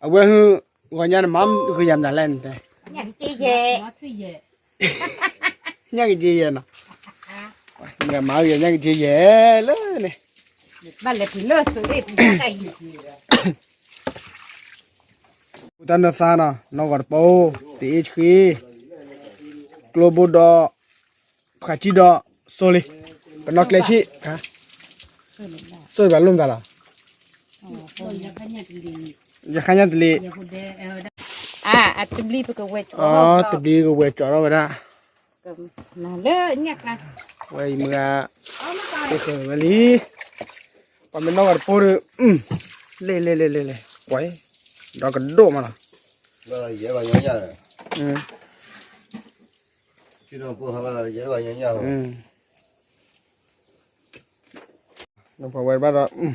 အဝဲဟု ဂီၤညါနမၤဂ့ၤယၤမတၤလဲၣ်နတဲ, ညၣ်က့ယဲၢ်နီၤ, မၤဂ့ၤညၣ်က့ယဲၢ်လၢန့ၣ်, ဘၣ်လဲၤဖုးလၢသုးရ့ၣ်ပူၤတၢ်အံၤ, တၢ်နၢသါနီၤ နီၢ်ဂီၤတပိ, တအ့ၣ်ဆှံ, ကျိဘိဒီး ဖှးကံဒီး စိလံ, ပနီၣ်ကျဲဆံ, စိဘၣ်လိၣ်မတၤလီၤ, ယခါညါတလံ, အတဘျံးပကဝဲၢ်ကၠီ, တဘျံးကဝဲၢ်ကၠီထီၣ်ဝဲဒၣ်, ဝဲအံၤမုၢ်ဂၤ, ဝဲလံ, ပှၤမ့ၢ်နီၢ်ဂၤတပိဒီး, လဲၣ်လဲၣ်လဲၣ်လဲၣ်လဲၣ်, ပှၤ, ဒီးကဒိၣ်မးလီၤ, ပှၤဝဲဘၣ်ဒီး,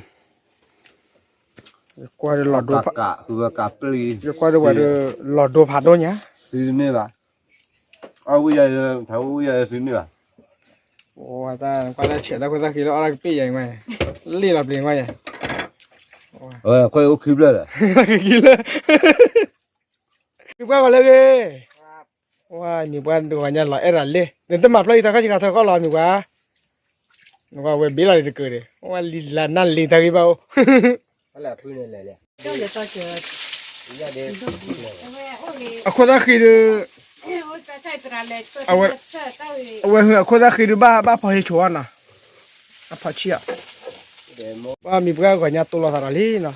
ယကွၢ်ဒီးလီၤဒိ, ယကွၢ်ဒီးဝဲဒီးလီၤဒိဖးဒိၣ်ညါ, သုတန့ၢ်ဘၣ်, အဝံယၤ, ထးဝံယၤသုတန့ၢ်ဘၣ်, ကွၢ်တၢ်ဆဲးတၢ်ခိၣ်သၣ်ဃံလၢအီၣ်တၢ်ကပ့ၢ်ယၤအံၤ, လ့ၣ်လီၤပျံၤကွၢ်ယၤ, ခွဲးအိၣ်ခံဖျၢၣ်ဒီး, ခံဖျၢၣ်, မံၤပှၢ်ဂီၤလၢဂ့ၤ, ဝဲမံၤပှၢ်တဂီၤညါလီၤအဲၣ်ဒၣ်လ့, နတမၤဖျီအံၤတၢ်ခီၣ်ဆံးခါထၢၣ်ခီၣ်လီၤမံၤပှၢ်, နဝဲဘ့လီၤတကၢၢ်ဒီး ဝဲလံလၢနၢ်လ့တၢ်ဂ့ၢ်ဘၣ်အိၣ်, အခိၣ်သၣ်ဃံဒီး, အဝဲအခိၣ်သၣ်ဃံဒီး, အဝဲဟုအခိၣ်သၣ်ဃံဒီးဘၣ်ဘၣ်ဖီဟ့ၣ်ဆိးအီၤနီၤ, အဖီဆံၣ်အီၤ,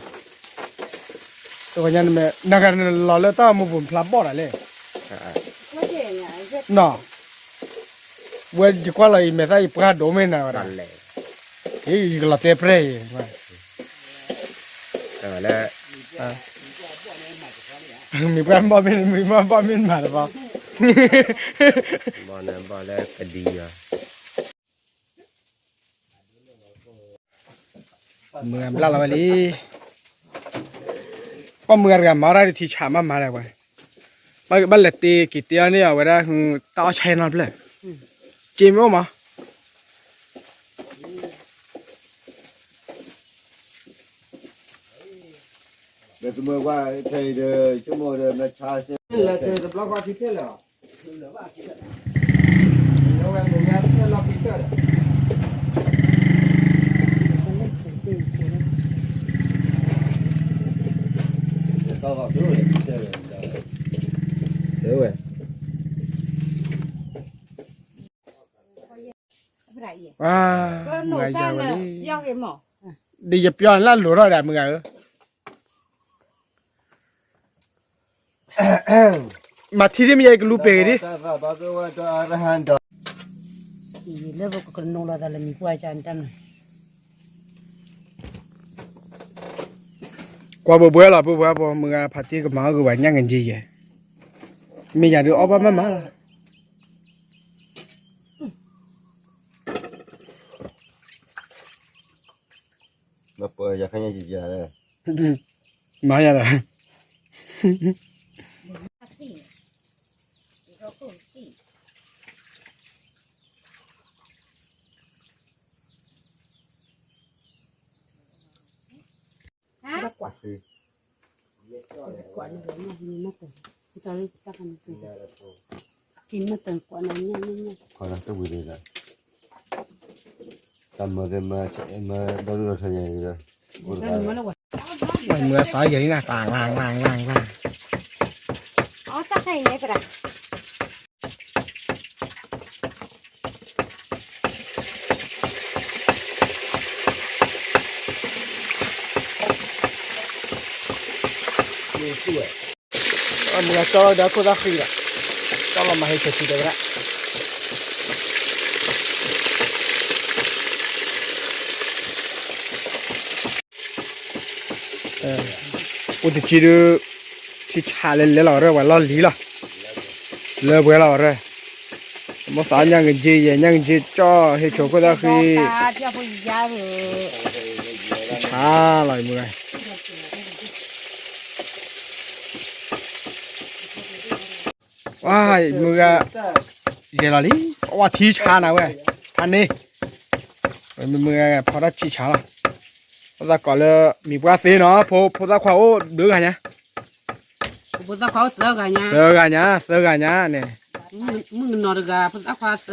တဂီၤညါနမ့ၢ်, နဂၤနလီၤလၢတၢ်မူပူၤဖျါဘီၣ်ဒၣ်လဲၣ်, နီၤ, ဝဲယကွၢ်လီၤအံၤမဲာ်သၣ်ယပှၢ်ဒိၣ်မ့ၢ်နၤဝဲဒၣ်, ယကလီၤတဲပြဲၢ်အံၤ, မံၤပှၢ်ဘီၣ်မ့ၢ်, မံၤပှၢ်ဘီၣ်မ့ၢ်မၤတဘီ, ဘီၣ်လၢကဒံယၤ မုၢ်ဂၤဘျါလီၤဝဲလံ, ပှၤမုၢ်ဂၤတဂၤမၤတၢ်ဒ်ထံဆးမးမၤဒၣ်ဝဲ, ဘၣ်လဲၤတ့က့ၤတ့အီၤန့ၣ်အဝဲဒၣ်, တၢ်အီၣ်ဆဲနီတဖျၢၣ်, က့မ့ၢ်အိၣ်မး ဒီးသမၢကွၢ်ဖဲအံၤဒီး ဆိကမိၣ်ဒီးမ့ၢ်ဆါစ့ၢ်, လၢတဘျီဃီဖံဖျၢၣ်လၢၤ, ဝဲ, ဒ်ယပျီန့ၣ်လၢအလိၤထီၣ်ဒၣ်မုၢ်ဂၤဧၢ, မၤထံဒ်မ့ၢ်ယဲကလူပှဲၤဂ့ၤဒ်, လၢပကကနိးလီၤသးလၢမံၤပှၢ်ကၢ်တၢ်န့ၣ်, ကွၢ်ဘှဲဘှဲလီၤ ဘှဲဘှဲဘှဲ မုၢ်ဂၤဖးတံၢ်ကမၤအီၣ်ဂ့ၤဝဲညၣ်ကယ့ယဲ, မ့ၢ်ယၤဒုးအီၣ်ဘၣ်မးမးလီၤ. မၤယၤဒီး, မုၢ်ဂၤစးယဲၤလံနၤ, မုၢ်ဂၤကၠီဒီးခိၣ်သၣ်ဃံဒီး, ကၠီလီၤမၤဟ့ၣ်ဆဲးထံတဲဝဲဒၣ်. အိၣ်တကံဒုး, ထံဆးလဲၤလဲၤလီၤရၢၢ် ပှၤလီၢ်လံၤလီၤ, လၢပှဲၤလီၤရၢၢ်, မိၢ်သးညၣ်ကယ့ယဲ ညၣ်ကယ့ကၠီဟ့ၣ်ဆိးခိၣ်သၣ်ဃံ, ထံဆးလီၤမုၢ်ဂၤ ဝါ, မုၢ်ဂၤ, ယဲၢ်လီၤလံ, ဝါထံဆးနၤဝဲ, ဖးန့ၣ်, မုၢ်ဂၤဖီတၢ်ထံဆးလီၤ. ဖိသၣ်ခွါလၢမံၤပှၢ်သ့နီၤ, ဖိသၣ်ခွါအိၣ်ဒၣ်ဂၤညါ, ဖိသၣ်ခွါအိၣ်သၢဂၤညါ, သၢဂၤညါ, သၢဂၤညါန့ၣ်, မုၣ်ကနီၤတဂၤ, ဖိသၣ်ခွါသၢဂၤ,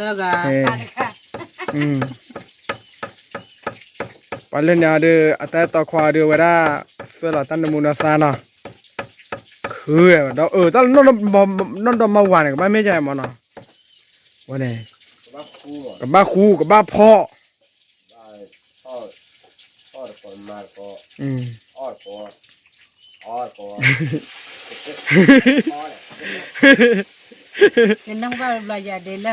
ပှၤလၢန့ၣ်အီၤဒီး အတၢ်အဲၣ်တီခွါအီၤဒီး အဝဲဒၣ် သွဲၣ်လီၤတၢ်နမူနသါနီၤ, ခုဒီး တၢ်နီၢ်ဒီမါဝၤန့ၣ် ကဘၣ်မ့ၢ်ကမၢ်နီၤ, ဝဲန့ၣ်, ကဘၣ်ဃူ ကဘၣ်ဖီၣ် နဘၣ်ဘျီယၤဒ်လၢ,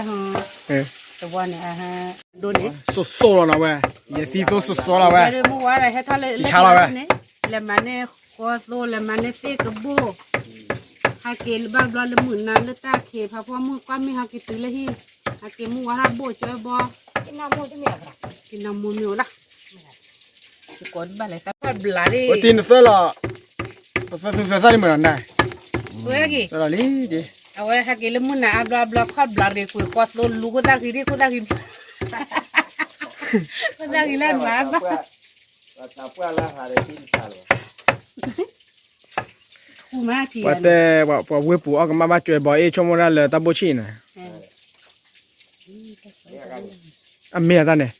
တဝီန့ၣ်, စိစိလီၤနီၤဝဲ, ယသံသိစိစိလီၤဝဲ, မုၢ်ဝါထီၣ်လၢဆါလီၤဝဲ, လဲၤမၤန့ၢ်ဃီသိ လဲၤမၤန့ၢ်သ့ၣ်ကဘိၣ်, ဟဲက့ၤလၢဘၣ်ဘျီလၢမုၢ်နၤလၢတၢ်ခံး ဖးဖီမုၢ်ကွၢ်မ့ၢ်ဟဲက့ၤတုၤလၢဟံၣ်, ဟဲက့ၤမုၢ်ဝါထီၣ်ဘိၣ်ကၠီဘီ, က့ၤနီၢ်မိၢ်တမ့ၢ်အီၤ, က့ၤနီၢ်မိၢ်မ့ၢ်အီၤလီၤ. ဝဲတံၤနသၢလီၤ, ပသၢသူသၢသၣ်လံမ့ၢ်နီၤ, ဝဲဂ့ၤ, သၢလီၤလံ, အဝဲဟဲက့ၤလၢမုၢ်နၤအါဘျီအါဘျီ ခီၣ်ဘျးရ့ၤကွံာ်ဃီသိလူၤခိၣ်သၣ်ဃံဒံး ခိၣ်သၣ်ဃံ, ခိၣ်သၣ်ဃံလၢနမၤဘၣ် ပှၤတဲ, ပှၤဝ့ၢ်ပူၤအီၣ်ကမၣ်ဘၣ်ကွဲးဘီအ့ၣ် ဆိကမိၣ်ဒၣ်လၢတၢ်ဘိၣ်ဆံၣ်န့ၣ်, အမ့ၢ်အတၢ်န့ၣ်,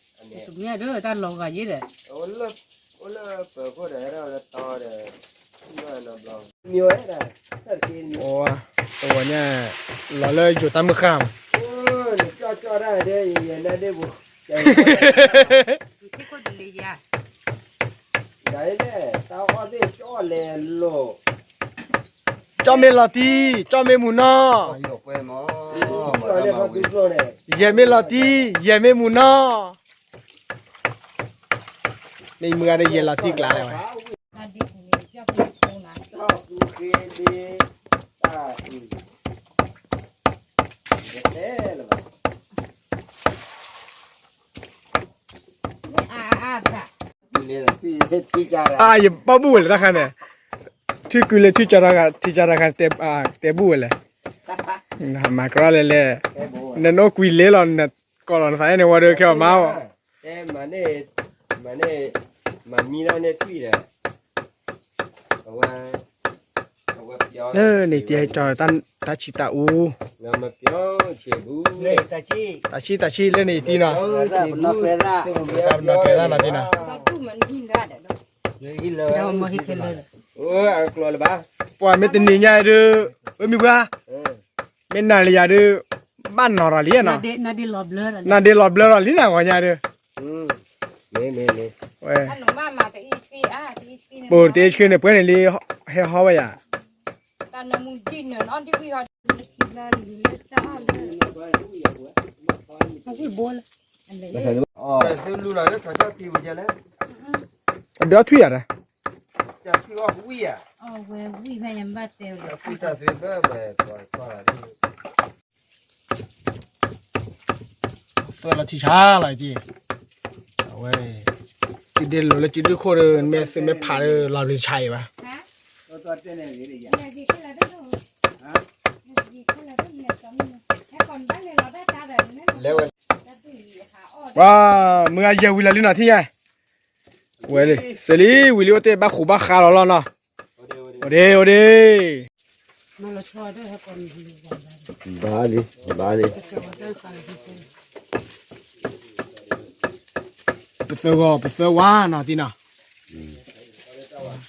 တၢ်လီၤဂာ်ယဲဒီး, တဝီညါ, လီၤလၢယိၤတၢ်မုၢ်ဃၢ်မး, ကၠီၣ်မ့ၢ်လီၤတံၢ် ကၠီၣ်မ့ၢ်မုာ်နီၢ်, ယဲၢ်မ့ၢ်လီၤတံၢ် ယဲၢ်မ့ၢ်မုာ်နီၢ်, မ့ၢ်မုာ်ဂၤဒီးယဲၢ်လီၤတံၢ်ကျါလၢၤဝဲ အါ ယဘၣ်ဘူၣ်ဝဲလၢတၢ်ခါန့ၣ်, ထွံၣ်ကုလၢထွံၣ်ကၠီတၢ်ခါ ထံကၠီတၢ်ခါ တဲဘူၣ်ဝဲလဲၣ်, မၤကရၢလဲၣ်လဲၣ်, နနအိၣ်ကွံာ်လ့လီၤ နကိးလီၤနသးအဲၣ်န့ၣ်ဝဲဒီး ခဲအီၤမါအီၤ, မၤမံလၢန့ၣ်ထွံၣ်ဒီး လၢန့ၣ်တဟဲကၠီတၢ်ဆံးတၢ်အူ, တၢ်ဆံးတၢ်ဆံးလၢန့ၣ်ယတံၤနီၤ, ပနီၢ်ကဲသၣ်နီၤတံၤနီၤ, ပှၤမ့ၢ်တနံၤညါဒုး, ဝဲမံၤပှၢ်, မ့ၢ်နၤလၢယၤဒုး, ဘၣ်နီၤထီၣ်လံနီၤ, နဒ့လီၤဘျၢထီၣ်လံနၤဂီၤညါဒုး, ဝဲ ပိာ်တ့ဆှၢန့ၣ် ပှဲၤန့ၣ်လံ, ဟဲဟီဝဲယၤ, အဒုးထွံၣ်ယၤဒီး, သွဲၣ်လီၤထံဆါလီၤတံၢ်, အဝဲ, တံၢ်ဒ့လိာ်လၢစုဒုၣ်ခိၣ်ဒီး မ့ၢ်သုးမ့ၢ်ဖးဒီး လီၤဘျုးဆါအံၤဘၣ်, ပှၤ, မုၢ်ဂၤယဲၢ်ဝံၤလီၤလံနီၤထံၣ်ညါ, ဝဲလံ, စဲးလံ, ဝံၤလံအိၣ်တ့ၢ်ဘၣ်ဃူဘၣ်ဃါလီၤလီၤနီၤ, အိၣ်ဒ့, အိၣ်ဒ့ ဘၣ်လံ, ဘၣ်လံ, ပသၢဂီၤ ပသၢဝါနီၤတံၢ်နီၤ,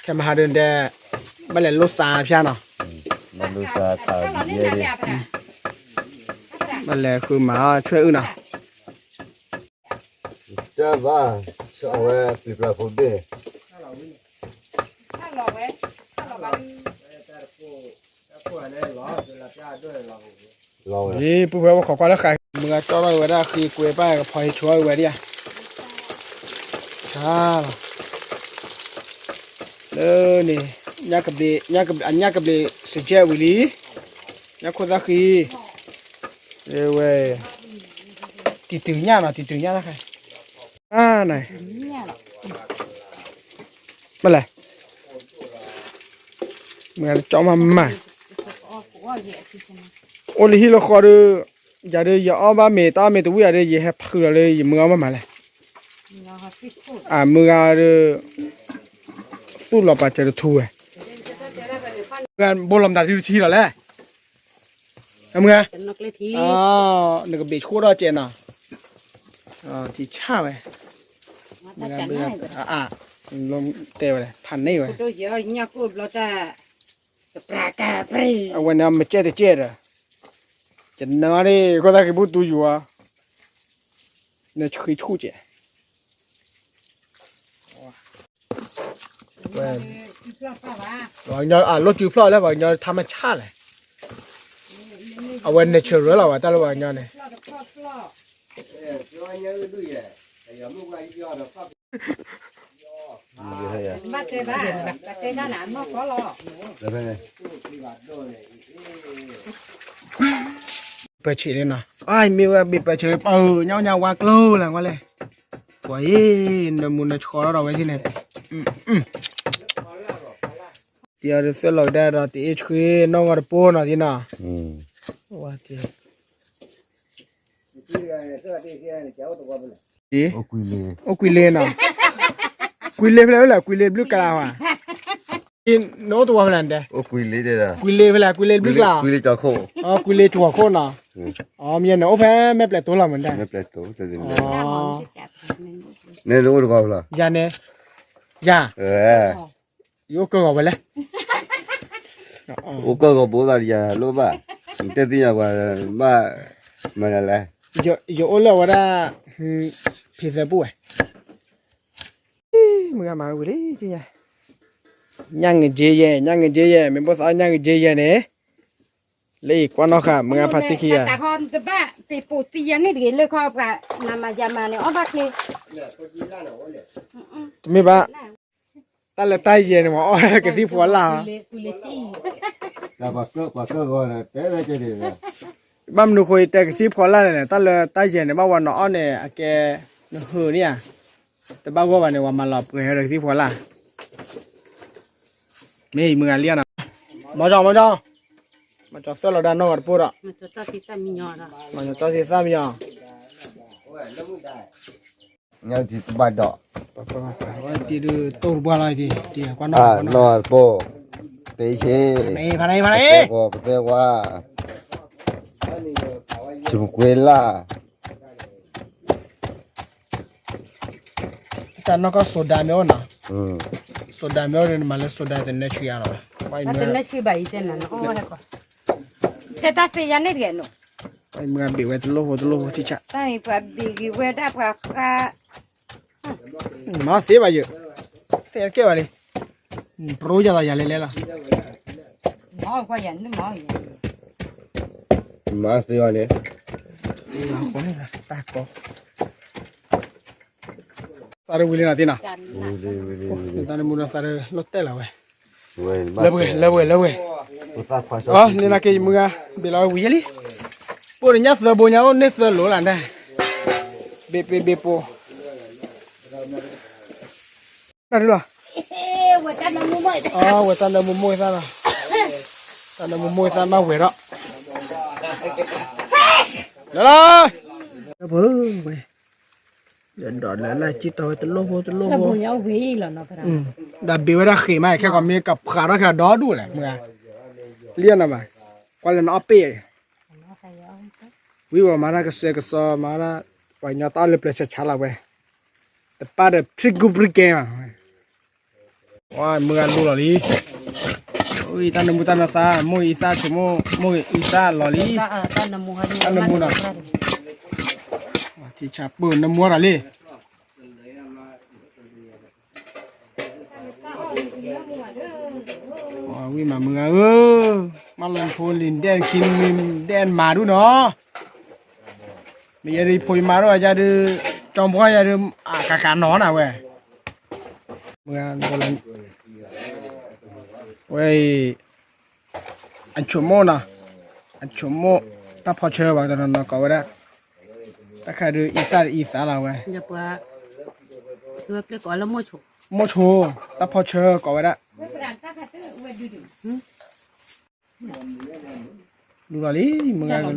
ခဲမဟါဒုးဒဲး, ဘၣ်လဲၤလိၣ်စါဖၠါနီၤ, ဘၣ်လဲၤဃုမၤအီၣ်ဆွဲၣ်အုၣ်နီၤ တၢ်ဘၣ်, အဝဲပျံၤပျါဖိဘ့ၣ်န့ၣ်, လီၤဝဲ, ပုၢ်ဝဲၢ်ဝဲခိးကွၢ်လၢဃာ်, မုၢ်ဂၤကၠီထီၣ်ဝဲဒၣ်ဃ့ကွဲပၢ်ကဖီဟ့ဆိဝဲဒၣ်ယၤ, ဆါလီၤ, လၢန့ၣ်, အညၣ်ကဘျံးစကဲၣ်ဝံၤလံ, ညၣ်ခိၣ်သၣ်ဃံ, ဝဲ, တံၤတုၤညၣ်နီၤ တံၤတုၤညၣ်တခါ, အါ, မ့ၢ်လဲၣ်, မုၢ်ဂၤကၠီမးမး, အိၣ်လၢဟံၣ်လၢဃီဒီး, ယၤဒီးယအီၣ်ဘၣ်မ့ၤ တၢ်အီၣ်မ့ၤတဝံၣ်ယၤဒီး ယဟဲဖုးလီၤလၢယမုၢ်အီၣ်ဘၣ်မးလဲၣ်, အမုၢ်ဂၤဒီး သူၣ်လီၤပာ်စၢၤတထူဝဲ, ဘိလီၤမတၤထံထံလီၤလဲၣ်, အမုၢ်ဂၤ, နကဘ့ၣ်ဆိၣ်ထီၣ်စဲးနီၤ, ထံဆၣ်ဝဲ, တဲဝဲလဲၣ် ဖးန့ၢ်ဝဲ, အဝဲန့ၣ်မ့ၢ်ကဲတကဲဒီး, ယနၢ်ရ့ၣ် ကီၢ်သၣ်ဃံဘူၣ်တူယူၤအီၤ, နဆှံဆူၣ်ကဲး ပှၤကညီအလိၣ်စုဖျီၣ်လၢ ပှၤကညီထါမ့ၢ်ဆၣ်လဲၣ်, အဝဲ natural လီၤဝဲ တၢ်လၢပှၤကညီန့ၣ်, ပၢၢ်ဆံးလံနီၤ, အမ့ၢ်ဝဲဘ့ၣ်ပၢၢ်ဆံးလံ ပၢ်ညါဝါကျိလၢ်ဝဲလဲၣ်, ပှၤအံၤ နမူနဆှီထီၣ်ဒီးဝဲသ့ၣ်န့ၣ်, တံၤအီၤဒုးသွဲၣ်လီၤကဒါဒီး တအ့ၣ်ဆှံနီၢ်ဂီၤတပိၢ်နီၤသ့ၣ်နီၤ, အိၣ်ကွံာ်လ့နီၤ, ကွံာ်လ့ဖဲလဲၣ် ကွံာ်လ့ဘျုးကလးဝဲ, နအိၣ်တဝီဖဲလဲၣ်တဲ, ကွံာ်လ့ဖဲလဲၣ် ကွံာ်လ့ဘျုးကလး, ကွံာ်လ့ကၠီၤခိၣ်နီၤ, အမ့ၢ်န့ၣ်အိၣ်ဖဲမဲာ်ပျဲၤတိလီၤမ့ၢ်တဲ, ယၤန့ၣ်, ယၤ, ယအိၣ်ကၢၢ်ဂီၤဝဲလဲၣ်, အိၣ်ကၢၢ်ဂီၤဘိသးယၤလိၣ်ဘၣ်, နတဲသ့ၣ်ညါပှၤဘၣ်, မနုၤလဲၣ်, ယအိၣ်လၢအဝဲဒၣ်, ဖံသၢပူၤဝဲ, မုၢ်ဂၤမၤဝံၤလံ, ညၣ်င့ၤက့ယဲၢ် ညၣ်င့ၤက့ယဲၢ် မ့ၢ်ဘၣ်သးအီၣ်ညၣ်င့ၤက့ယဲၢ်န့ၣ်, လၢအံၤကွၢ်နီၢ်ဃာ် မုၢ်ဂၤဖးတံၢ်ခံဂၤ, တဘၣ်တပူၤသံယၤန့ၣ်တဂ့ၤ လၢခီပှၤနၤမၤယၤမၤန့ၣ် အီၣ်ဘၣ်ချ့, တမ့ၢ်ဘၣ်, တၢ်လၢတၢ်ယဲၢ်န့ၣ်မ့ၢ်အီၣ်ကသံၣ်ဖီလာ်, ဘၣ်မနုၤဃိတဲကသံၣ်ဖီလာ်လဲၣ်န့ၣ် တၢ်လၢတၢ်ယဲၢ်န့ၣ် ဘၣ်ဝဲနအီၣ်န့ၣ် အကဲနဟုးန့ၣ်ဧါ, တဘၣ်ဂီၢ်ဘၣ်န့ၣ် ပှၤမၤလီၤပှဲၤဒီးကသံၣ်ဖီလာ်, မ့ၢ်အံၤမုၢ်ဂၤလံနီၤ, မၤကၠီ မၤကၠီ, မၤကၠီသွဲၣ်လီၤဒၣ်နီၢ်ဂီၤတပိၢ်ဒီး, မၤကၠီသံသၣ်မံညီၤ, ညၣ်တံၤတဘၣ်ဒီး, တံၤဒုးတိၢ်တဘၣ်လီၤ, နီၢ်ဂီၤတပိၢ်, တ့ဆ့, ဖးန့ၣ် ဖးန့ၣ်, ပသဲဝါ, စူးကွ့လၢ် တၢ်နီၢ်ကီၢ် soda မ့ၢ်အိၣ်နီၤ, soda မ့ၢ်အိၣ်ဒီး နမၤလၢ soda တနၢဆှံအါလီၤ, တနၢဆှံဘၣ်အံၤတဲနၤ, တဲတၢ်သ့ယၤန့ၣ်တဂ့ၤနီၤ, မ့ၢ်ဘ့ၣ်ဝဲတလိၣ်ဖိတလိၣ်ဖိထံဆး, တၢ်အံၤပှၤဘ့ၣ်ဂ့ၤဝဲဒၣ်ပှၤဃါ, မၤသ့ဘၣ်ယိာ်, သ့ကဲဘၣ်လံ, ပရိယၤလီၤယၤလဲၤလဲၤလီၤ, မၤသ့ဘၣ်န့ၣ်, တၢ်ကီ သးရၢဝံၤလံနီၤသ့နီၤ, သးရၢမူဒီးသးရၢလီၤတဲာ်လီၤဝဲ, လၢပှဲၤ လၢပှဲၤ လၢပှဲၤ, န့ၣ်နာ်က့ယမုၢ်ဂၤ ဘ့ၣ်လီၤဝဲဝံၤယဲလံ, ပိၢ်တညၣ်သၢဘိညါအိၣ်န့ၢ်သၢလိၤလၢ်န့ၣ်, ဘ့ၣ်ပ့ဘ့ၣ်ပိၢ် တၢ်ဒုလီၤ, ဝဲတၢ်နၢမူမိၢ်သၣ်နီၤ, တၢ်နၢမူမိၢ်သၣ်မ့ၢ်ဝဲၤဒီး, လၢလီၤ, ဝဲ ဒီးလၢလၢကံၢ်တီဝဲတလိၣ်ဖိတလိၣ်ဖိ, ဒီးဘ့ၣ်ဝဲဒၣ်ဃ့ၢ်မး ခဲကီးမ့ၢ်ကဖှးထီၣ်ခဲဒီဒူၣ်လဲၣ်, မုၢ်ဂၤ, လံနီၤမး, ကွၢ်လၢနအီၣ်ပ့ၣ်, ဝံၤဝဲမၤတၢ်ကစဲးကစီးမၤတၢ်, ပှၤကညီတၢ်အီၣ်လၢပျဲၢ်ဆါဆါလီၤဝဲ, တပၢ်ဒီးဖံးကူပျံၤကဲမး ဝဲမုၢ်ဂၤလူလီၤလံ, အံၤတၢ်နၢမူတၢ်နၢသၣ် မိၢ်အံသၣ်ဆိမိၢ် မိၢ်အံသၣ်လီၤလံ, တၢ်နၢမူနီၤ, ထံဆၣ်ပၢၢ်နၢမူတၢ်လံ, ဝံၤမးမုၢ်ဂၤဧၢ, မၢလီၤဖိလံၤဒဲးခံမံၤဒဲးမၤဒူၣ်နီၤ, မ့ၢ်ယဲဒုးဖိယမါဒိၣ်ယၤဒုး, ကၠီဖီယၤဒုး, အကကနီၤနၤဝဲ, မုၢ်ဂၤ, ဝဲအံၤ, အဆိမိၣ်နီၤ, အဆိမိၣ်, တၢ်ဖီဆၢဘၣ်တနီၤနီၤကိးဝဲဒၣ်, တၢ်ခါဒုးအံသၣ်အံသၣ်လီၤဝဲ, မိၢ်ဆိ, တၢ်ဖီဆၢကိးဝဲဒၣ် လူလီၤလံ, မုၢ်ဂၤကလူ,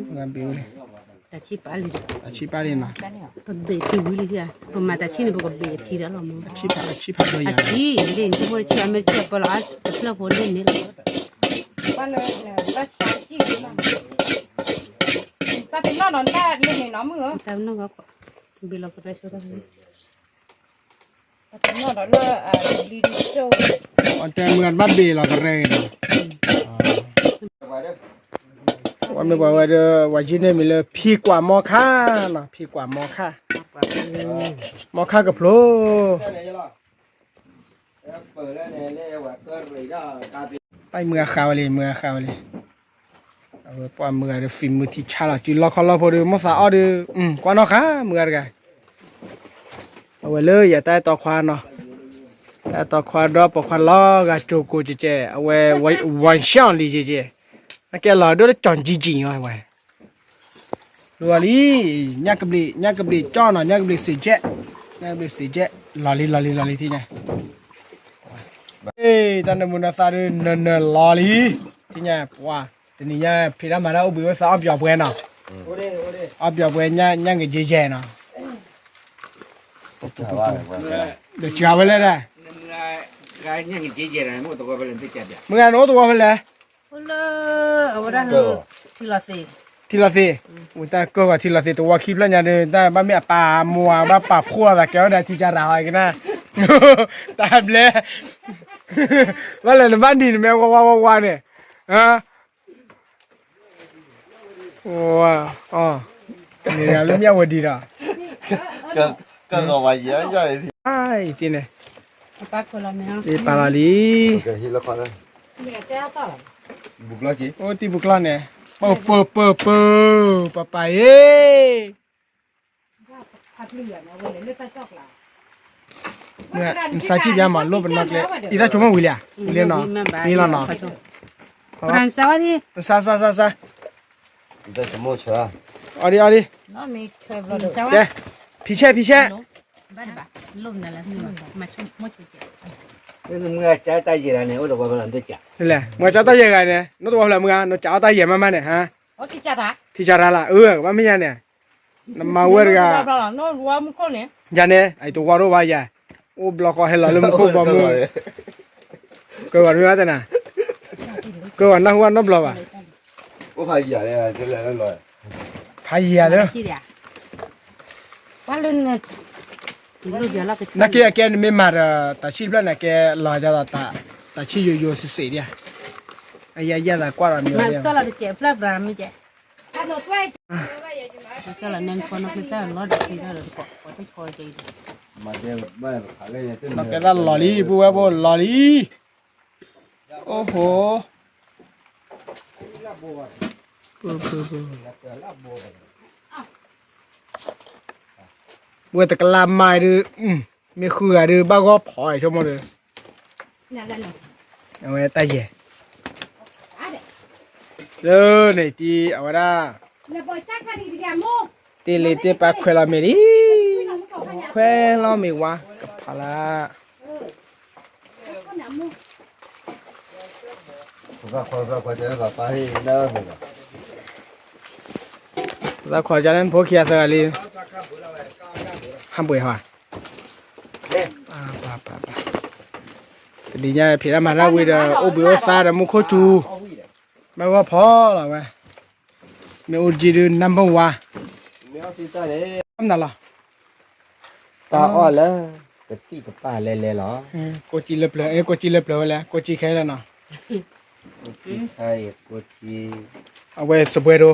မုၢ်ဂၤဘ့ၣ်ဝဲလံ, တၢ်ဆံၣ်ပာ်လံ, တၢ်ဆံၣ်ပာ်လံနီၤ, ပဘ့ၣ်ထံဝံၤလံ, ပမၤတၢ်ဆံၣ်န့ၣ် ပကဘ့ၣ်ထံဒီးလီၤမး, အဆံၣ်ပာ်လံ, အဆံၣ်ပာ်လံ, လၢနထံဖိတဆံၣ် အမ့ၢ်တဆံၣ်အပၢလီၤ အတဖျၢၣ်ဖိလၢန့ၣ်လီၤ, တၢ်တနီၣ်နီၤ တၢ်လၢန့ၣ်နီၤမုၢ်ဧၢ, တၢ်နီၣ်ဘၣ်, ဘ့ၣ်လီၤကရဲဆိတၢ် အတဲမုၢ်ဂၤတဘၣ်ဘ့ၣ်လီၤကရဲနီၤ, ဝဲမ့ၢ်ပှၤဝဲဒီး ဝဲယုၢ်န့ၢ်မံၤလၢဖံကွၢ်မီခါနီၤ, ဖံကွၢ်မီခါ, မီခါကဖျိ တၢ်မုၢ်ဂၤဃးဝဲလံ, မုၢ်ဂၤဃးဝဲလံ, အဝဲပှၤမုၢ်ဂၤဒီး ဖံးမုၢ်ထံဆါလီၤ စုလီခီလီဖိဒီး မိၢ်သးအီၣ်ဒီး ကွၢ်နီၣ်ဃာ် မုၢ်ဂၤတဂၤ, အဝဲလၢယတၢ်အဲၣ်တီခွါနီၤ, တၢ်အဲၣ်တီခွါဒီးပိာ်ခွါလီၤ ဂၤကၠိၤကိၤကဲကဲ, အဝဲ ဝၢၢ်ဆၣ်လံကဲကဲ, အကဲလီၤဒိၣ်လၢကၠီၤကၠံကၠံဝဲ လူၤအီၤလံ, ညၣ်ကဘျံး ညၣ်ကဘျံးကၠီၣ်နီၤ ညၣ်ကဘျံးစံးကဲ, ညၣ်ကဘျံးစံးကဲ, လီၤလံ လီၤလံ လီၤလံ ထံၣ်ညါ, တၢ်နၢမူနသါဒီး နၢနၢလီၤလံ, ထံၣ်ညါပှၤ, တနံၤညါဖံးတၢ်မၤတၢ်အိၣ်ဘှံးအိၣ်သါအီၣ်ပယီၤပှဲၤနီၤ, အီၣ်ပယီၤပှဲၤ ညၣ်ကယဲၢ်ယဲၢ်နီၤ, ဒီးစှၤဝဲလဲၣ်ဒၣ်, မုၢ်ဂၤနအိၣ်သဝီဖဲလဲၣ် ထံလီၤသ့ၣ်, ဝံၤတၢ်ကၢၢ်ဂီၤထံလီၤသ့ၣ် တဝီခံဖျၢၣ်ညါဒီး တၢ်ဘၣ်မ့ၢ်အပၢ်အမိၢ်ဘၣ်ပာ်ဖှိၣ်အသးကဲဝဲဒၣ်ထံကၢ်ရၤဟီကနၣ်, တၢ်ဘျဲ, ဘၣ်လဲၤနဘၣ်နံၤနမဲဝါဝါဝါဝါန့ၣ်, မ့ၢ်ဂၤလၢမ့ၢ်အဝဲဒံးဒီး, အံၤသ့ၣ်န့ၣ်, ပာ်လီၤလံ, အိၣ်တံၢ်ပူၤကျီၢ်န့ၣ်, ပၢပၢပၢပၢ, ပပၢ်အံၤ နစးဆံၣ်ပျါမး လိၣ်ပနီၣ်ကျဲ, အံၤတၢ်ဆိကမိၣ်ဝံၤလံဧါ, ဝံၤလံနီၤ, မ့ၢ်လီၤနီၤ, နစးစးစးစး, အီၣ်ဒံအီၣ်ဒံ, ကဲ, ဖံးဆဲးဖံးဆဲး, လဲၣ်, မ့ၢ်ကၠီတၢ်ယဲၢ်ဂၤန့ၣ် နအိၣ်တဝီဖဲလဲၣ်မုၢ်ဂၤ, နစးအီၣ်တၢ်ယဲၢ်မးမးန့ၣ်, ဟါ, ထံကၢ်ရၤလၢ, အၢ ကဘၣ်မ့ၢ်ယါန့ၣ်, နမၤဝဲတဂၤ, ယၤန့ၣ် အတဝီတအိၣ်ဘၣ်ယၤ, အိၣ်ဘျီဃီဟဲလီၤလၢမူခိၣ်ဘီမုၢ်, ကဝၤမ့ၢ်ဘၣ်တနၤ, ကဝၤနၢ်ဟူဘၣ်နီတဘျီဘၣ်, ဖးယံၤဧါ, နာ်က့အကဲနမ့ၢ်မၤဒီး တၢ်ဆံၣ်တဖျၢၣ်န့ၣ် ကဲလီၤဒ်သိး တၢ်ဆံၣ်ယိယိစ့ၢ်စ့ၢ်ဒံး, အယဲယဲသးကွၢ်ဒီးမ့ၢ်ဝဲဒၣ်, နီၢ်ကဲသၣ်လီၤလံ ပုၢ်ဝဲၢ်ဘိလီၤလံ, အိၣ်ဟိ, ပုၢ်ဝဲၢ်တကလးမၤဒုး, မ့ၢ်ဃုဂၤဒုး ဘၣ်ဂီၢ်ဖီးဆိကမိၣ်ဒီး, အဝဲတၢ်ယဲၢ်, လၢန့ၣ်တံၤ အဝဲဒၣ်, တ့ၢ်လံတ့ၢ်ပာ်ခွဲးလီၤမ့ၢ်ဒံး, ခွဲးလီၤမ့ၢ်ဝါ ကဖးလၢ သးခွါကန့ၣ်ဖိခံဂၤသၢဂၤလံ, ဟးပှဲၤဟါ, တနံၤညါဖံးတၢ်မၤတၢ်ဝံၤဒီး အိၣ်ဘှံးအိၣ်သါဒီးမူခိၣ်စူၤ, ဘၣ်ဂီၢ်ဖီးလီၤဝဲ, မ့ၢ်အိၣ်တက့ၢ်ဒုး number one, မနုၤလီၤ တၢ်အီၣ်လၢ ကသံၣ်ကပၢ်လဲၤလဲၤလီၤ, ကိးကံလၢပျၢၤ ကိးကံလၢပျၢၤဝဲလဲၣ် ကိးကံခဲလၢာ်နီၤ, ကိးကံ, အဝဲစပွဲဒိ,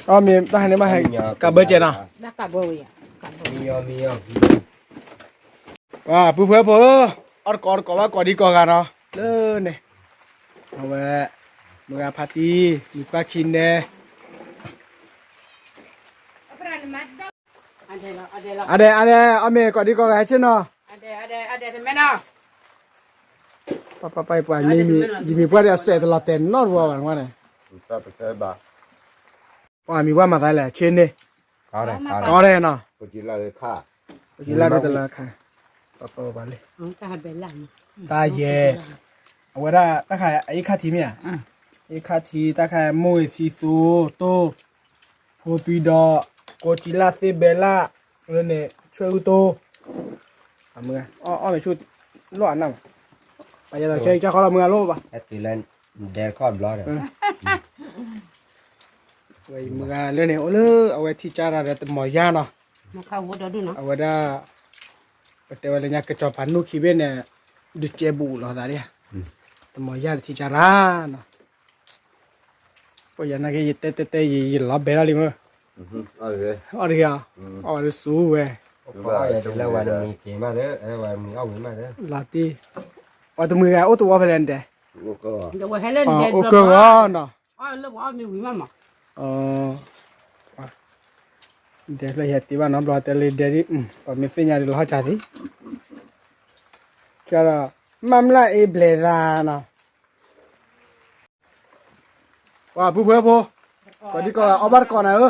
အမ့ၢ်တၢ်ဟဲန့ၣ်ဘၣ်ဟဲ ကးဘၢကဲနီၤ, ပှၤပုၢ်ဖိဝဲၢ်ဖိဧၢ, အီၣ်တကိးအီတကိးဘၣ်ကိးဒံကိးဂၤနီၤ, လၢန့ၣ်, အဝဲ, မုၢ်ဂၤဖးတံၢ် မုၢ်ပှၢ်ခံနဲ အဒဲအဒဲ အီၣ်မ့ၢ်ကိးဒံကိးဂၤဟဲဆ့ၣ်နီၤ, ပှၤပှၤပှၤ ယမံၤပှၢ်ဒီးအစဲးတလီၤတဲာ်နီတဝီဘၣ်န့ၣ်, ပှၤမံၤပှၢ်မၤသးလဲၣ် ဆ့ၣ်န့ၣ်, ကီဒဲးနီၤ, လၢတလၢခါ, ပှၤပှၤပှၤလံ, တၢ်ယဲၢ်, အဝဲဒၣ်တၢ်ခါအအ့ၣ်ခါထံမ့ၢ်ဧါ, အ့ၣ်ခါထံ တၢ်ခါမိၢ်ဂ့ၤသံသိတိၢ်, ဖိ ကိးသွံဒီး ကိးကံလၢ်သ့ၣ်ဘဲလၢ်, လၢန့ၣ် ဆွဲၣ်အူတိ, အမုၢ်, အီၣ်မ့ၢ်ဆူၣ်, လီၢ်အနၢ်မး, ပယသးဆၢအံၤကၢ်ခီလီၤမုၢ်အလိၣ်ဘၣ်, ဒဲခီဘျီဒီး ဝဲမုၢ်ဂၤလၢန့ၣ် အိၣ်လၢအဝဲထံၣ်ကၢ်တၢ်ဒီးတမီၤယါနီၤ, အဝဲဒၣ် ပတဲဝဲလၢညါကစီၤပၤနူၢ်ခံဘ့ၣ်န့ၣ်, ဒုးကဲဘူးလီၤသးဒၣ်, တမီၤယါတထံၣ်ကၢ်တၢ်နီၤ, ပယနာ်က့ ယတဲတဲတဲ ယလီၤဘဲလီၤလံမ့ၢ်, အီၣ်တဂ့ၤ, အီၣ်ဝဲတစူဝဲ, လီၤတံၢ်, ပှၤတမုၢ်ဂၤအိၣ်တဝီဖဲလဲၣ်န့ၣ်တဲ, အိၣ်ကၢၢ်ဂီၤနီၤ, ဒဲဖျၢၣ်ဟဲတ့ၢ်ဘၣ်နီၤ ဘျီတဲလၢဒဲဒ်ပှၤမ့ၢ်သ့ၣ်ညါဒ်လီၤဟီၣ်ကၢ်သံ, ကဒီး မၢ်မျၢ်အ့ဘျဲၣ်သးနီၤ, ပှၤဖုဖုဖိ, ကိးဒံကီးအီၣ်ဘၣ်တကီးနၤဧၢ, အီၣ်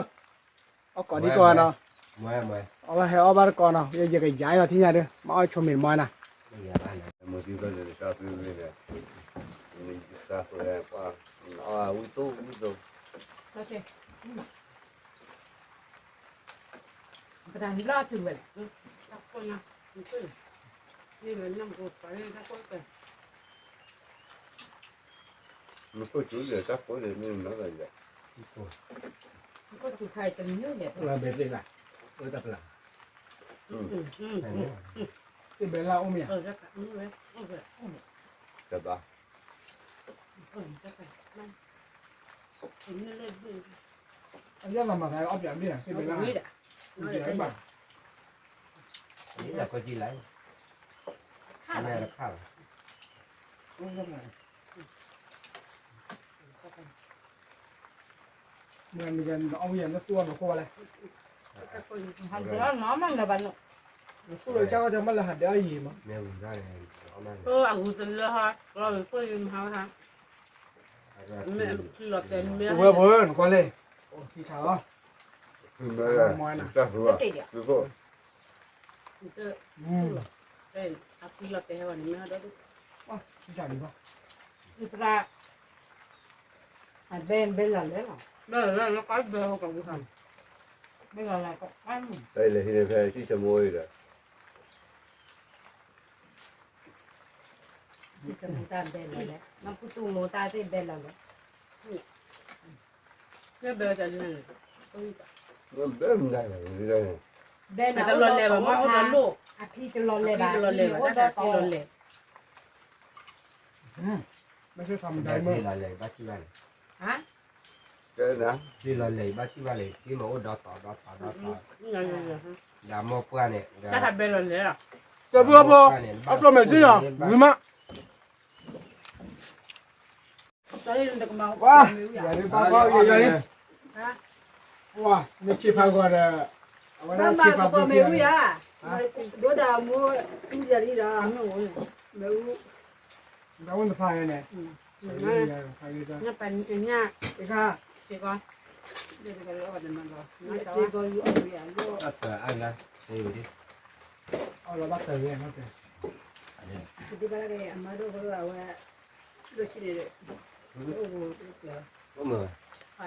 ကိးဒံကီးနီၤ, အီၣ်ဘၣ်ဟဲအီၣ်ဘၣ်တကီးနီၤ, ယကယၤနီၤထံၣ်ညါဒီး မ့ၢ်အီၣ်ဆိမိၣ်မ့ၢ်နၤ တဘဲလၢအိၣ်မ့ၢ်ဧါ, တဘၣ်, အယၢ်သးမၤသးအီၣ်ပၠးမ့ၢ်ဧါ, တဘဲလၢ, တဘၣ်, မ့ၢ်တခါဘၣ် မ့ၢ်မ့ၢ်အီၣ်မ့ၢ်ယၤလၢသူၣ်အီၣ်ဒီးခိၣ်ဝဲလဲၣ်, ဟးဒၢးနီၤမးလၢၤဘၣ်နီၤ, သူၣ်လၢကၢ်ဝဲတမ့ၢ်လၢဟးဒၢးအီၣ်ယံၤမး, အဂုၤတလၢဟီ, လီၤဝံၤခိၣ်ယံၤမးဝဲဟါ, မ့ၢ်အဖုလီၤတဲာ်မ့ၢ်, ဝဲဖိနကွၢ်လဲၣ်, အိၣ်ထံဆးလီၤ, မွဲနၤ, အဖုလီၤတဲာ်ဟဲဝဲန့ၣ်မ့ၢ်ဟီဒီး, ထံဆးလံဘၣ်, အဘဲဘဲလီၤလဲၣ်လီၤ, ဘဲလီၤလဲၣ်လီၤ, ဘဲလီၤလဲၣ်ကီး, တၢ်အံၤလဲၤဟံးန့ၣ်ဖဲထံၣ်ဆၢမိၢ်အံၤဒီး တၢ်ဘဲလီၤလဲၣ်, မ့ၢ်ပူတူၢ်မိၢ်တၢ်သ့ၣ်ဘဲလီၤလဲၣ်, ဘဲမနုၤလဲၣ်, ဘဲနၤတလီၤလဲၤဘၣ်မ့ၢ်အိၣ်ဒီးလိၣ်, အဖံတလီၤလဲၤဘၣ်, အဖံတလီၤလဲၤဘၣ်, တၢ်အိၣ်ဒီးလိၣ်, ဘဲလီၤလဲၤဘၣ်ထံၣ်ဘၣ်န့ၣ်, ဟါ ဘဲလီၤလဲၤဘၣ်ထံၣ်ဘၣ်လဲၣ်, ထံမ့ၢ်အိၣ်ဒီးတီၤဒီးတီၤဒီးတီၤ, ဒီးမိၢ်ပှၢ်န့ၣ်, တၢ်ဘဲလီၤလဲၣ်လီၤ, တၢ်ဘဲလီၤလဲၣ်, အပျိၢ်မဲာ်စ့ၢ်နီၤ, ဝံၤမး ပှၤ, ယၤဒ်ပှၤကီၢ်ယၤဒ်, ပှၤ, မ့ၢ်ဆ့ဖးဂီၤဒီး, အဝဲဒၣ်ဆ့ဖးဘိက့ၤယၤ, ဒိၣ်ဒီးမိၢ်, အူယၤဒ်ဒီး, မ့ၢ်အူ, ဒီးအိၣ်တဖၣ်န့ၣ်, တခါ, အီၣ်လီၤဘၣ်တၢ်ဂ့ၤ, အမါဒိၣ်ကီးအဝဲ, ဒိၣ်ဆံန့ၣ်, အိၣ်မ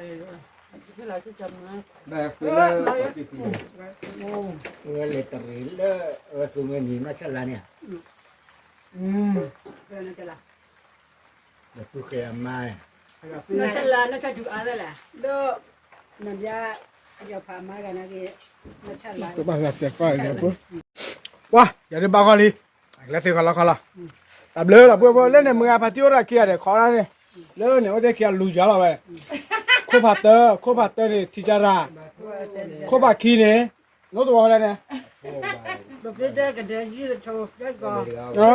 း, ဘၣ်ဃုလၢ, ဝဲလဲၤတရံးလၢ, ဝဲသူမ့ၢ်နံၤနီၢ်ဆၣ်လါန့ၣ်, နသူဃဲၤအမါန့ၣ်, နီၢ်ဆၣ်လါ နီၢ်ဆၣ်စူၤအါဝဲလဲၣ်, ဒီး, နဘျါ, ယဖးမါဂၤနာ်က့, နီၢ်ဆၣ်လါ, ပှၤ, ယၤဒ်ဘၣ်ဂီၢ်လံ, လၢသ့ၣ်ခီလီခီလီ, တၢ်ဘျုးလီၤ ပှၤဖိ လၢန့ၣ်မုၢ်ဂၤဖါတံၢ်အိၣ်တၢ်ခံဂၤဒီးခီဒၣ်န့ၣ်, လၢန့ၣ်အိၣ်တ့ၢ်ခံဂၤလူၤယၤလီၤဝဲ, ခိၣ်ဖးတၢ, ခိၣ်ဖးတၢန့ၣ် ထံကၢ်ရၢ, ခိၣ်ဖးခံန့ၣ်, လိၣ်တဝီဖဲလဲၣ်န့ၣ်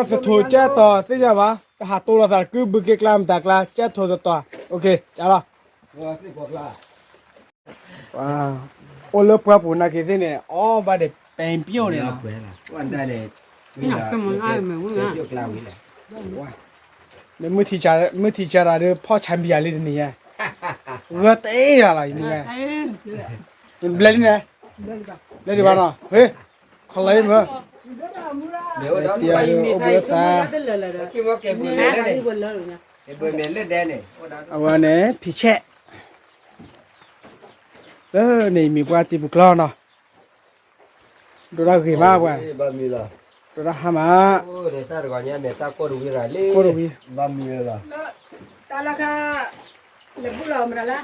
သထိးကဲတီၤသ့ၣ်ညါဘၣ်, တဟးတိၢ်လိာ်သးတကုၢ်ဘုက့ကျါမတၤကျါ ကဲထိးတတီၤ, ကလီၤ, အိၣ်လၢပှၢ်ပူၤနာ်က့ၤသ့ၣ်န့ၣ် အီၣ်ဘၣ်ဒီးပဲပျိၣ်န့ၣ်လီၤ, မ့ၢ်ထံကၢ်ရၢဒီးဖီၣ်ဆါဘံယၤလံတနံၤညါ, ဂၢၢ်တအ့ၣ်လီၤလီၤ, ဘျဲၣ်လံန့ၣ်, ဘျဲၣ်ဒံးဘၣ်နီၤ, ဟ့ၣ်, ခီလီၤအံၤမ့ၢ်, တံၤဒီးအိၣ်ဘှံးသး, အဝဲန့ၣ် ဖံးဆဲး, အဝဲန့ၣ် ဖံးဆဲး, လၢန့ၣ်မံၤပှၢ်တံၤပူၤကျီနီၤ, ဒိၣ်ဒၣ်ဂ့ၤမးပှၤ, ဒိၣ်ဒၣ်ဟါမး, ကိၣ်တဝံၤ, တၢ်လီၤခါ လၢဘူၣ်လီၤမတၤလၢ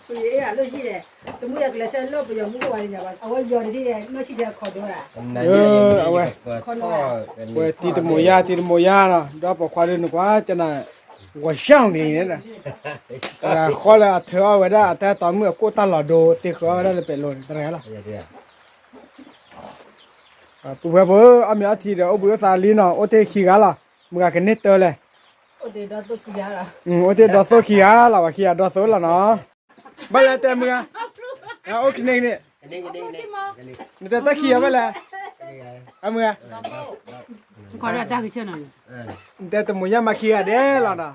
ပယီၤအ့ၣ်အလိၣ်ဆံၣ်ဒီး တမူယၤကလဲၤဆၢလၢပယီၤမူခိၣ်ဝဲန့ၣ်ညါဘၣ် အဝဲယီၤတထံၣ်ဒီး နီၢ်ဆံၣ်ဒီးခီဒိၣ်ဒၣ်, အဝဲ, ဝဲတံၤတမိၢ်ယါ တံၤတမိၢ်ယါနီၤ ဒီးပိာ်ခွါဒုးနကွၢ်ကနၣ် ဝီၤယၢ်န့ၣ်န့ၣ်, တဂၤဃီလၢအထၢအီၣ်ဝဲဒၣ် အတၢ်တီမုၣ်အကိၣ်တၢ်လီၤဒိသ့ဃၢၤဝဲဒၣ်လၢပဲၤလိၤန့ၣ် တဂၤလီၤ. ပုၢ်ဝဲၢ်ဖိ အီၣ်မ့ၤအီထံဒီး အိၣ်ဘှံးအိၣ်သါလံနီၤ အိၣ်တ့ၢ်ခံဂၤလီၤ, မုၢ်ဂၤကန့ၢ်တၢ်လဲၣ်, အိၣ်တ့ၢ်ဒီသိၣ်ခံဂၤလီၤ ပှၤခံဂၤဒီသိၣ်လီၤနီၤ, ဘၣ်လဲၣ်တဲမုၢ်ဂၤ, အိၣ်ခံန့ၣ်န့ၣ်, နတဲတၢ်ခံဂၤဘၣ်လဲၣ်, အမုၢ်ဂၤ နတဲတမိၢ်ယါမၤခံဂၤဒဲးလီၤနီ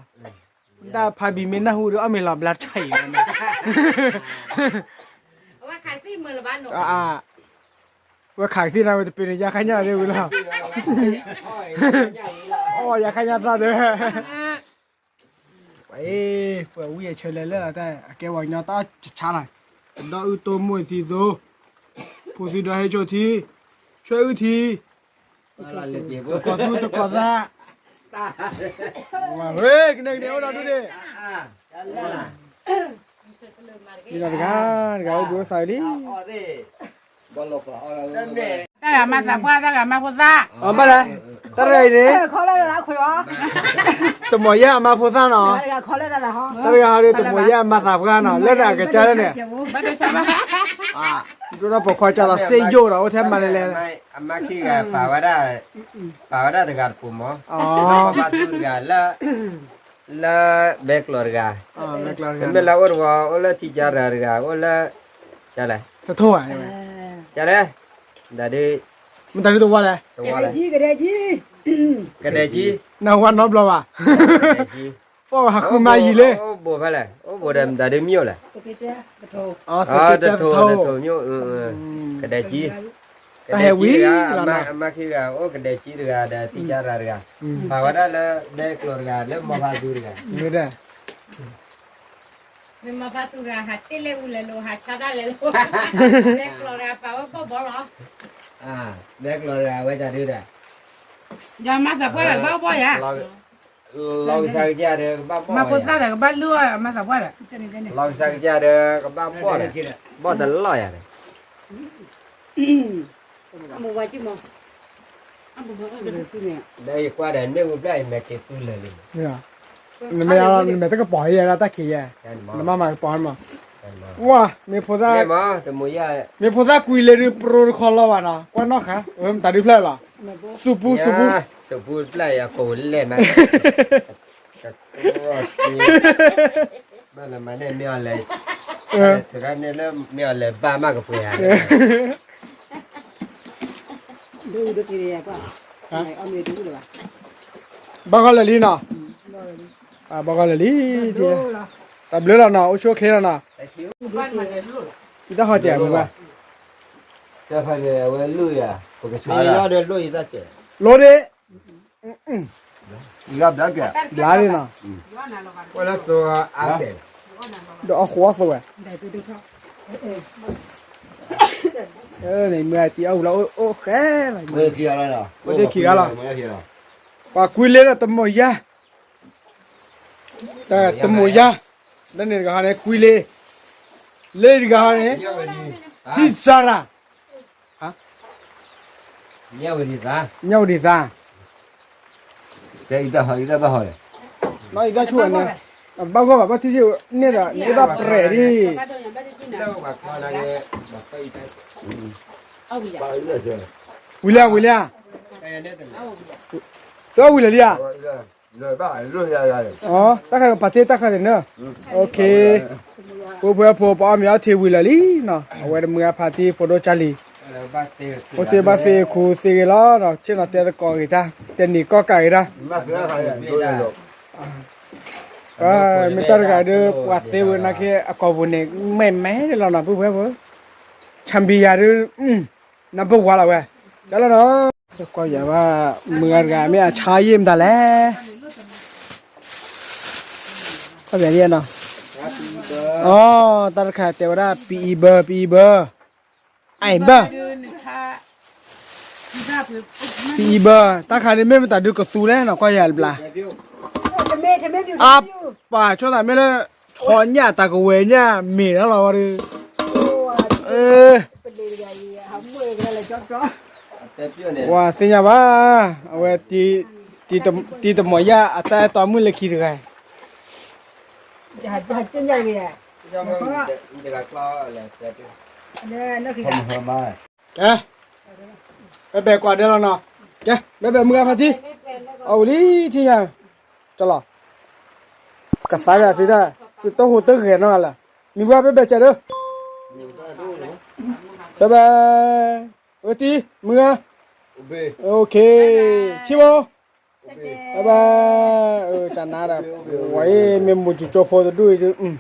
ၤ, တၢ်ဖးဘံၤမ့ၢ်နၢ်ဟူဒီး အီၣ်မ့ၤလီၤဘျါဆါအံၤ, ဝဲခးကသံၣ်နၤဝဲတပ့ၤန့ၣ် ယါခါညါသ့ဝံၤလီၤ, အီၣ်ယါခါညါသၣ်တဲဝဲ, ပှၤအံၤ ပှၤဝံၣ်အဆၢလဲၤလၢ်လီၤတၢ် အကဲဝဲညီတၢ်ဆါလီၤ, ဒီးအုၣ်တိၢ်မိၢ်သံသိ, ဖိသံဒီးဟဲဆိၣ်ထံ, ဆွဲအုၣ်ထံ, တကီၢ်သူတကီၢ်သး, ဝဲကန့ၣ်ကန့ၣ်အိၣ်ဒီးဒုးဒ့ၣ်, ဒ်ဒီးတဂၤ တဂၤအိၣ်ဘှံးအိၣ်သါလံ တၢ်ဂၤမၤသးပှၢ် တၢ်ဂၤမၤဖိသၣ်, အဘၣ်လဲၣ်, တၢ်တဂၤအံၤန့ၣ်, တမိၢ်ယါအမၤဖိသၣ်နီၤ, တၢ်တဂၤဟီဒီးတမိၢ်ယါအမၤသးပှၢ်နီၤ လၢတၢ်အကစၢ်လၢန့ၣ်, ဒိၣ်ဒီးပိာ်ခွါကၢ်လီၤစ့ယိၣ်ဒီး အိၣ်ထဲမၤလဲၣ်လဲၣ်, အမါခံဂၤ ပာ်ဝဲဒၣ်တဂၤတပူၤမး, ဘၣ်သူတဂၤလၢ လၢဘဲကျိာ်တဂၤ, မ့မ့ၢ်လၢအိၣ်တဝီ အိၣ်လၢထံကၢ်ရၤတဂၤ အိၣ်လၢ ကလဲၣ်, ကလဲၣ်, ဒ်, မတၤဒ်တဝီလဲၣ်, ကဒဲကံ, နဝၤနီတဘျီဘၣ်, ဖီၣ်ဝဲဟးဃုမၤယံၤလံ, အိၣ်ဘိဖဲလဲၣ် အိၣ်ဘိဒီးမတၤဒ်မ့ၢ်အိၣ်လဲၣ်, တထိ, ကဒဲကံ, ကဒဲကံတဂၤ, အမါခံဂၤ အိၣ်ကဒဲကံတဂၤဒီးထံကၢ်ရၤတဂၤ, ပာ်ဝဲဒၣ်လၢဘဲကျိာ်တဂၤ လၢမီဖးသူတဂၤ မ့ၢ်မၤဖးသူတဂၤ ဟးတ့ၢ်လၢဝံၤလဲၤလိၤ ဟးဆါတၢ်လဲၤလိၤ, ဘဲကျိာ်တဂၤ ပာ်ဝဲကီၢ်ဘီလီၤ, ဘဲကျိာ်တဂၤ အဝဲဒၣ်ဒုးဒီး, ယမၤသးပှၢ်ဒီး ကဘၣ်အိၣ်ဘီယၤ, လီၤကစၢ်ကစၢ်ဒီး ကဘၣ်ဘီ, မၤဖိသၣ်ဒီး ကဘၣ်လုၢ်အီၣ် မၤသးပှၢ်ဒီး, လီၤကစၢ်ကစၢ်ဒီး ကဘၣ်ဘီဒီး, ဘီတလီၢ်ယၤဒီး ဒီးယကွၢ်ဒီး န့ၢ်ဝံၤဖျၢၣ်အံၤ မဲာ်က့ၤသူလၢာ်လံ, နမဲာ်တကပီၤယဲဒၣ်တၢ်ခံးယဲ, နမၤမၤကပီၤမး, ဝါ, မ့ၢ်ဖိသၣ်, မ့ၢ်ဖိသၣ်ကွံလ့ဒုး ပရိတခီလီၤဘၣ်နီၤ, ကွၢ်နီၣ်ဃါ, မတၤဒုးဖျၢၣ်လီၤ, စူၤပူစူၤပူ, စူၤပူဖျၢၣ်အံၤ အကိးလဲၣ်မး ဘၣ်လၢမၤန့ၢ်မ့ၢ်အီၤလဲၤ, ထုးထီၣ်န့ၢ်လၢမ့ၢ်အီၤလဲၤဘၣ်မးကပှဲၤဧါ, ဘၣ်ဂီၢ်လၢာ်လံနီၤ, ဘၣ်ဂီၢ်လၢာ်လံ, တၢ်ဘျုးလီၤနီၤ အိၣ်ဆူၣ်အိၣ်ချ့လီၤနီၤ, ယတၢ်ဟီၣ်တၢ်မုၢ်ဘၣ်, လိၣ်ဒ့, ဘျါဒ့နီၤ, ဒီးအဃိအသိးဝဲ, န့ၣ်မ့ၢ်အတံၤအီၣ်ဝံၤလီၤ အိၣ်ဃဲလီၤ, အိၣ်တ့ၢ်ခံဂၤလီၤ, ပှၤကွံလ့ဒီးတမိၢ်ယါ, တမိၢ်ယါ, လၢန့ၣ်တဂၤဟီန့ၣ် ကွံလ့, လၢတဂၤဟီန့ၣ်, ထံစၤရၤ မ့ၢ်ဝံၤဒံးသါ, နီၢ်အံၤတၢ်ဆူၣ်ဝဲန့ၣ်, ဘၣ်ဂီၢ်ဘၣ်ဘၣ်ထံၣ်ထံၣ်န့ၣ်ဒီး နကဘၣ်ပြဲၤဒံး, ဝံၤလံဧါ ဝံၤလံဧါ, သၢဝံၤလၢာ်လံဧါ, တၢ်ခါန့ၣ် ပာ်တ့ၢ်တၢ်ခါန့ၣ်န့ၣ်, အိၣ်ခ့, ဖိဖိဖိ ပအီၣ်မ့ၤအီထံဝံၤလၢာ်လံနီၤ, အဝဲတမုၢ်အဖါတံၢ်ဖိဒိၣ်ကၢ်လံၤ ဖိတ့ၢ်ဘၣ်သ့အခိၣ်သ့ဂ့ၤလီၤ, ဆ့ၣ်နီၤတဲသကိးဂ့ၤတၢ်, တဲနံၤကီၢ်ကးဂ့ၤတၢ်, မ့ၢ်တၢ်တဂၤဒီး ပှၤသ့ဝဲနာ်က့ အကိာ်ပူၤန့ၣ် မဲာ်မဲာ်န့ၣ်လီၤနီၤ ပုၢ်ဖိဝဲၢ်ဖိ, ဆၣ်ဘံယၤဒုး နၢ်ပၢၢ်ဝါလီၤဝဲ, ကလီၤနီၤ, ကီၢ်ယၤဘၣ် မုၢ်ဂၤတဂၤ မ့ၢ်အဆါယံာ်မတၤလဲၣ်, ကီၢ်ယၤနီၤ အီ တၢ်တခါတဲဝဲဒၣ် ပအံဘၢ ပအံဘၢ အံဘၢ ပအံဘၢ တၢ်ခါန့ၣ်မ့ၢ်မတၤဒုးကသူလဲၣ် နီၢ်ကီၢ်ယၤတဘျါ အပာ်ဆိသးမ့ၢ်လၢ ဆီညၣ်တၢ်ကဝဲၤညၣ်မ့ၢ်လီၤဝဲဒုး ပှၤသ့ၣ်ညါဘၣ် အဝဲ တံၤတမီၤယၢ်အတၢ်အဲၣ်တီမုၣ်လၢခံတဂၤ ကဲ ဘဲဘဲကွၢ်ဒဲလီၤနီၤ ကဲ ဘဲဘဲမုၢ်ဂၤဖါတံၢ် အီၣ်ဝံၤလံထံၣ်ညါ ကၠီလီၤ ကသါဒၣ်သုတၢ် သုတဟူးတဂဲၤနီတဂၤလၢၤ မံၤပှၢ်ဘဲဘဲကဲဒၢ ဘဲဘဲ အဝဲတံၤ မုၢ်ဂၤ အိၣ်ခ့ ဆံဘိ ဘဲဘဲ တၢ်နါဒၣ် ဝဲအံၤ မ့ၢ်မူၤစူၤကၠိဖိတဒူၣ်အံၤဒုး